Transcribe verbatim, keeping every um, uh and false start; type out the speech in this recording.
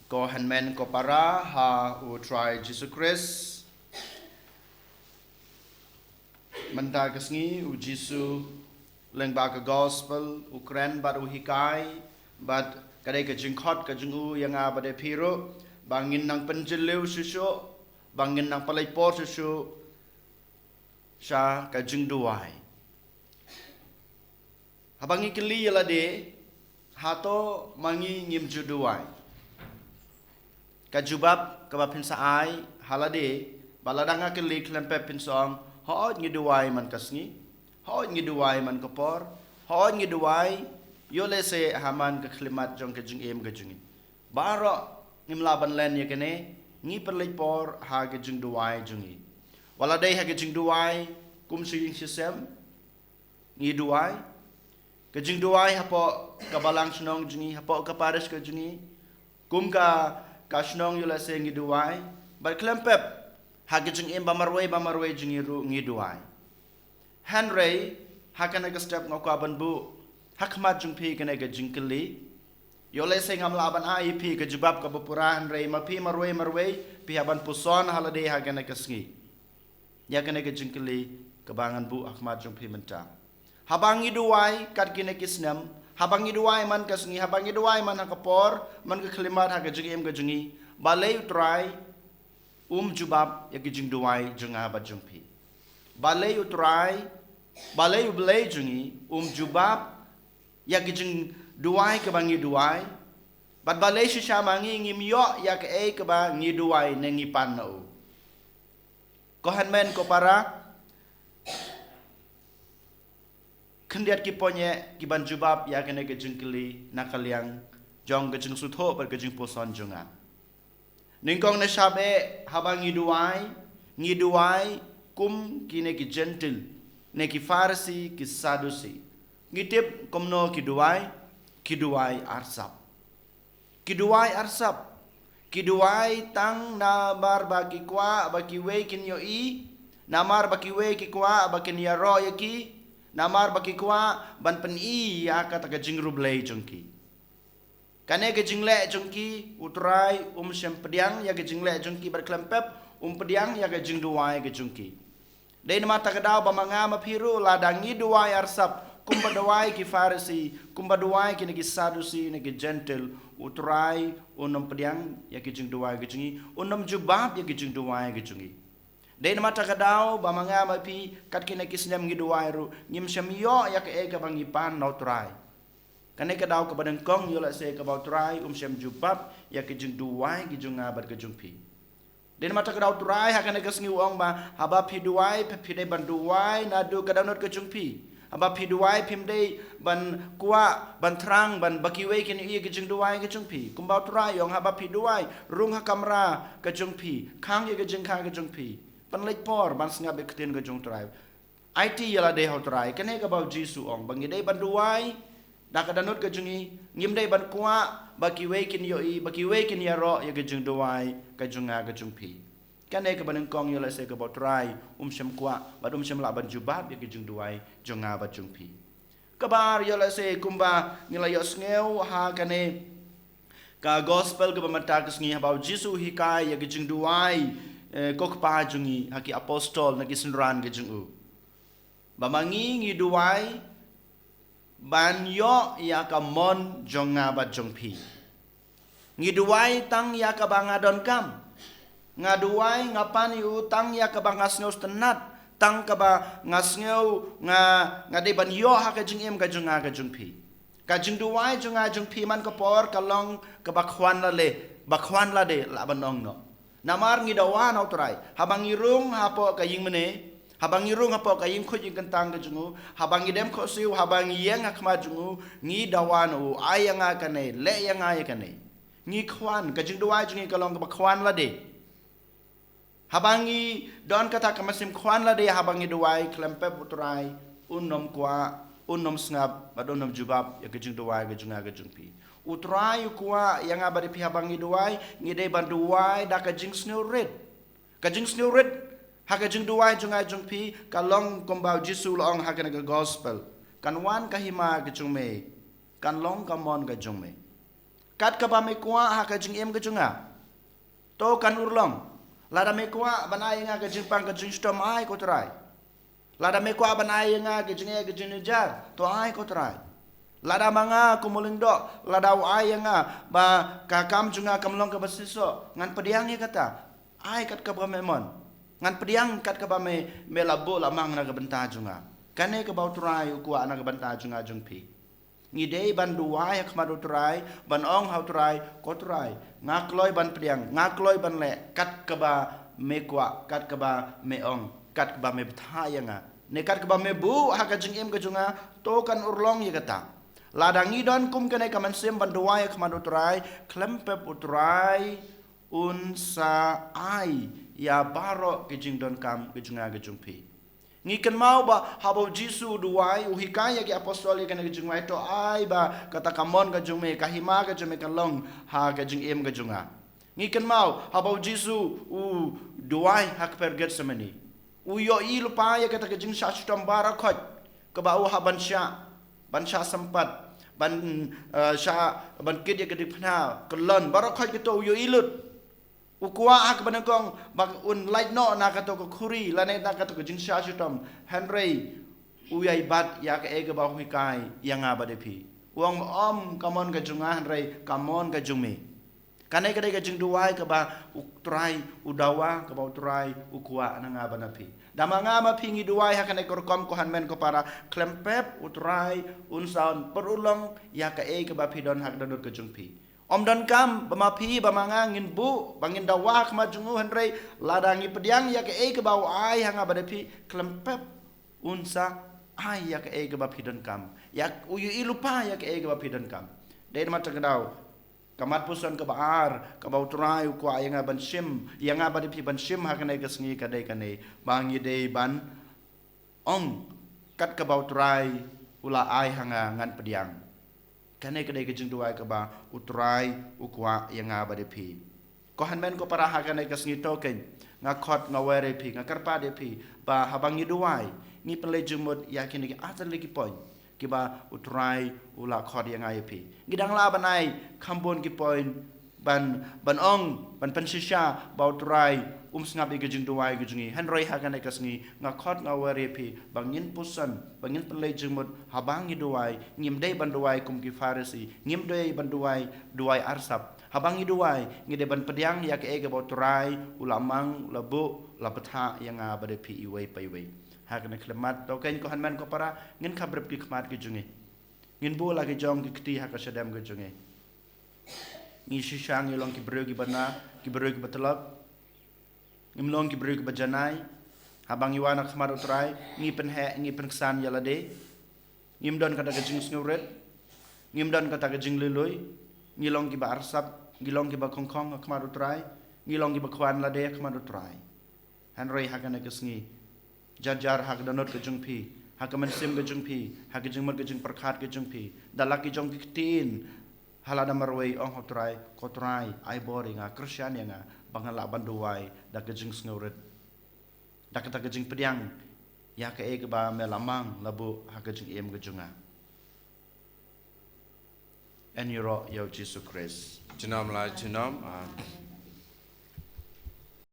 Ko hynmen ko para ha u Trai Jisu Khrist. Mynta ka sngi u Jisu lyngba ka gospel u kren bad u hikai bad ka dei ka jingkhot ka jong u ïa nga bad ïa phi ruh ba ngin nang pynjylliew shuh shuh, ba ngin nang pynleit por shuh shuh sha ka jingduwai. Haba ngi kylli ïa lade, hato ma ngi ngim ju duwai? Ka jubab kaba phin sa ai ha lade, ba lada nga kylli khlem pep phin sa ong, hooid ngi duwai man ka sngi, hooid ngi duwai man ka por, hooid ngi duwai ïoh lehse ha man ka khyllipmat jong ka jingim ka jong ngi. Baroh ngim lah ban len ïa kane, ngi pynleit por ha ka jingduwai jong ngi. Wat la dei ha ka jingduwai kum shi ïing shi sem ngi duwai, ka jingduwai hapoh ka balang shnong jong ngi, hapoh ka parish ka jong ngi, kum ka, ka shnong ïoh lehse ngi duwai, bad khlem pep ha ka jingim ba marwei ba marwei jong ngi ruh ngi duwai. Hynrei ha kane ka step nga kwah ban buh ha khmat jong phi kane ka jingkylli. Ïoh lehse ngam lah ban ai ïa phi ka jubab kaba pura, hynrei ma phi marwei marwei phi hap ban puson ha lade ha kane ka sngi ïa kane ka jingkylli kaba ngan buh ha khmat jong phi mynta. Haba ngi duwai kat kine ki snem, haba ngi duwai man ka sngi, haba ngi duwai man ha ka por, man ka khyllipmat, ha ka jingim ka jong ngi, balei u Trai um jubab ïa ka jingduwai jong nga bad jong phi? Balei u Trai, balei u Blei jong ngi um jubab ïa ka jingduwai kaba ngi duwai? Bad balei shisha ma ngi ngim ïoh ïa kaei kaba ngi duwai ne ngi pan na u? Ko hynmen ko para, khyndiat ki point ki ban jubab ïa kane ka jingkylli na ka liang jong ka jingsngewthuh bad ka jingpuson jong nga. Nyngkong, ngi sngap eh haba ngi duwai, ngi duwai kum kine ki Jentil, ne ki Pharisi, ki Sadusi. Ngi tip kumno ki duwai, ki duwai arsap. Ki duwai arsap. Ki duwai tang namar ba ki kwah ba kiwei kin ïohi, namar ba kiwei ki kwah ba kin ïaroh ïa ki, namar ba ki kwah ban pyni ïa kata ka jingriewblei jong ki. Kane ka jingleh jong ki, u Trai um shym pdiang ïa ka jingleh jong ki, bad khlem pep um pdiang ïa ka jingduwai ka jong ki. Dei namar kata ka daw ba ma nga ma phi ruh lada ngi duwai arsap kumba duwai ki Pharisi, kumba duwai kine ki Sadusi ne ki Jentil, u Trai un ym pdiang ïa ki jingduwai ki jong ngi, un ym jubab ïa ki jingduwai ki jong ngi. Dei namar kata ka daw ba ma nga ma phi kat kine ki snem ngi duwai ruh ngim shym ïoh ïa kaei kaba ngi pan na u Trai. Kane ka daw kaba nyngkong, ïoh lehse kaba u Trai um shym jubab ïa ki jingduwai ki jong nga bad ki jong phi. Dei namar kata ka daw u Trai ha kane ka sngi u ong ba haba phi duwai, phi, phi dei ban duwai naduh ka dohnud ka jong phi. Haba phi duwai phim dei ban kwah ban thrang ban ba kiwei kin ïohi ïa ki jingduwai ki jong phi. Kumba u Trai u ong, haba phi duwai, rung ha kamra ka jong phi, khang ïa ka jingkha ka jong phi, pynleit por ban sngap ïa ka ktien ka jong u Trai. Aiti ïa lade ha u Trai. Kane kaba u Jisu u ong ba ngi dei ban duwai da ka dohnud ka jong ngi, ngim dei ban kwah ba kiwei kin ïohi, ba kiwei kin ïaroh ïa ka jingduwai ka jong nga ka jong phi. Kane kaba nyngkong, ïoh lehse kaba u Trai um shym kwah bad um shym lah ban jubab ïa ka jingduwai jong nga bad jong phi. Kaba ar, ïoh lehse kumba ngi la ïohsngew ha kane ka gospel kaba mynta ka sngi, haba u Jisu u hikai ïa ka jingduwai, eh, ko Kpa jong ngi, ha ki apostol ne ki synran ki jong u, ba ma ngi ngi duwai ban ïoh ïa ka mon jong nga bad jong phi. Ngi duwai tang ïa kaba nga donkam. Nga duwai, nga pan ïa u tang ïa kaba nga sngew sngewtynnat, tang kaba nga sngew nga, nga dei ban ïoh ha ka jingim ka jong nga ka jong phi. Ka jingduwai jong nga jong phi man ka por ka long kaba khwan lade, ba khwan lade lah ban ong noh. Namar ngi dawa na u Trai. Haba ngi rung hapoh ka ïing mane, haba ngi rung hapoh ka ïing khuid ïing kyntang ka jong u, haba ngi dem khohsiew, haba ngi ïeng ha khmat jong u, ngi dawa na u, ai ïa nga kane, leh ïa nga ïa kane. Ngi khwan, ka jingduwai jong ngi ka long kaba khwan lade. Haba ngi don kata ka mynsiem khwan lade, haba ngi duwai, khlem pep u Trai un ym kwah, un ym sngap bad un ym jubab ïa ka jingduwai ka jong nga ka jong phi. U Trai u kwah ïa nga bad ïa phi haba ngi duwai, ngi dei ban duwai da ka jingsngewrit. Ka jingsngewrit ha ka jingduwai jong nga jong phi ka long kumba u Jisu u la ong ha kane ka gospel. Kan wan ka hima ka jong me, kan long ka mon ka jong me. Kat kaba me kwah ha ka jingim ka jong nga, to kan urlong. Lada me kwah ban ai ïa nga ka jingpang ka jingshitom, ai ko Trai. Lada me kwah ban ai ïa nga ka jingeh ka jingjar, to ai ko Trai. Lada ma nga kum u lyngdoh, lada u ai ïa nga ba ka kam jong nga kam long kaba shisha, ngan pdiang ïa kata. Ai kat kaba me mon. Ngan pdiang kat kaba me, me la buh la mang na ka bynta jong nga. Kane kaba u Trai u kwah na ka bynta jong nga jong phi. Ngi dei ban duwai ha khmat u Trai, ban ong ha u Trai, ko Trai, nga kloi ban pdiang, nga kloi ban leh kat kaba me kwah, kat kaba me ong, kat kaba me bthah ïa nga, ne kat kaba me buh ha ka jingim ka jong nga, to kan urlong ïa kata. Lada ngi don kum kane ka mynsiem ban duwai ha khmat u Trai, khlem pep u Trai un sa ai ïa baroh ki jingdonkam ka jong nga ka jong phi. Ngi kynmaw ba haba u Jisu u duwai, u hikai ïa ki apostol ïa kane ka jingduwai, to ai ba kata ka mon ka jong me, ka hima ka jong me kan long ha ka jingim ka jong nga. Ngi kynmaw haba u Jisu u duwai ha ka kper Gethsemane, u ïohi lypa ïa kata ka jingshah shitom baroh khoit kaba u hap ban shah, ban shah sympat, ban, eh, shah, ban kit ïa ka diengphna, kyllon, baroh khoit kato u ïohi lut. U kwah ha kaba nyngkong ba un lait noh na kato ka khuri lane na kato ka jingshah shitom, hynrei u ïai bat ïa kaei kaba u hikai ïa nga bad ïa phi. U ong, ym ka mon ka jong nga, hynrei ka mon ka jong me. Kane ka dei ka jingduwai kaba u Trai u dawa, kaba u Trai u kwah na nga bad na phi. Da ma nga ma phi ngi duwai ha kane ka rukom, ko hynmen ko para, khlem pep u Trai un sa pynurlong ïa kaei kaba phi don ha ka dohnud ka jong phi. Ym donkam ba ma phi ba ma nga ngin buh, ba ngin dawa ha khmat jong u, hynrei lada ngi pdiang ïa kaei kaba u ai ha nga bad ïa phi, khlem pep un sa ai ïa kaei kaba phi donkam. Ïa u ïohi lypa ïa kaei kaba phi donkam. Dei namar kata ka daw, ka mat puson kaba ar kaba u Trai u kwah ïa nga ban shim, ïa nga bad ïa phi ban shim ha kane ka sngi ka dei kane, ba ngi dei ban ong, kat kaba u Trai u la ai ha nga ngan pdiang. Kane ka dei ka jingduwai kaba u Trai u kwah ïa nga bad ïa phi. Ko hynmen ko para, ha kane ka sngi to kein, nga khot nga wer ïa phi, nga kyrpad ïa phi ba haba ngi duwai, ngi pynleit jingmut ïa kine ki artylli ki point kiba u Trai u la khot ïa nga ïa phi. Ngi dang lah ban ai kham bun ki point ban, ban ong, ban pynshisha ba u Trai um sngap ïa ka jingduwai ka jong ngi. Hynrei ha kane ka sngi nga khot nga wer ïa phi ba ngin puson, ba ngin pynleit jingmut haba ngi duwai, ngim dei ban duwai kum ki Pharisi, ngim dei ban duwai, duwai arsap. Haba ngi duwai, ngi dei ban pdiang ïa kaei kaba u Trai u la mang, la buh, la bthah ïa nga bad ïa phi iwei pa iwei. Ha kane ka khyllipmat to kein, ko hynmen ko para, ngin khapbrip ki khmat ki jong ngi. Ngin buh la ki jong ki kti ha ka shadem ka jong ngi. Ngi shisha ngi long ki briew kiba na, ki briew kiba tlot. Ngim long ki briew kiba janai. Haba ngi wan ha khmat u Trai, ngi pynheh, ngi pynksan ïa lade. Ngim don kata ka jingsngewrit. Ngim don kata ka jinglui lui. Ngi long kiba arsap, ngi long kiba khongkhong ha khmat u Trai. Ngi long kiba khwan lade ha khmat u Trai. Hynrei ha kane ka sngi, jar jar ha ka dohnud ka jong phi, ha ka mynsiem ka jong phi, ha ka jingmut ka jingpyrkhat ka jong phi, da la ki jong ki ktien, ha lade marwei, ong ha u Trai, ko Trai, ai bor ïa nga, kyrshan ïa nga ba ngan lah ban duwai da ka jingsngewrit, da kata ka jingpdiang ïa kaei kaba me la mang, la buh ha ka jingim ka jong nga. Yn ïaroh ïa u Jisu Khrist. Junom la junom, ah,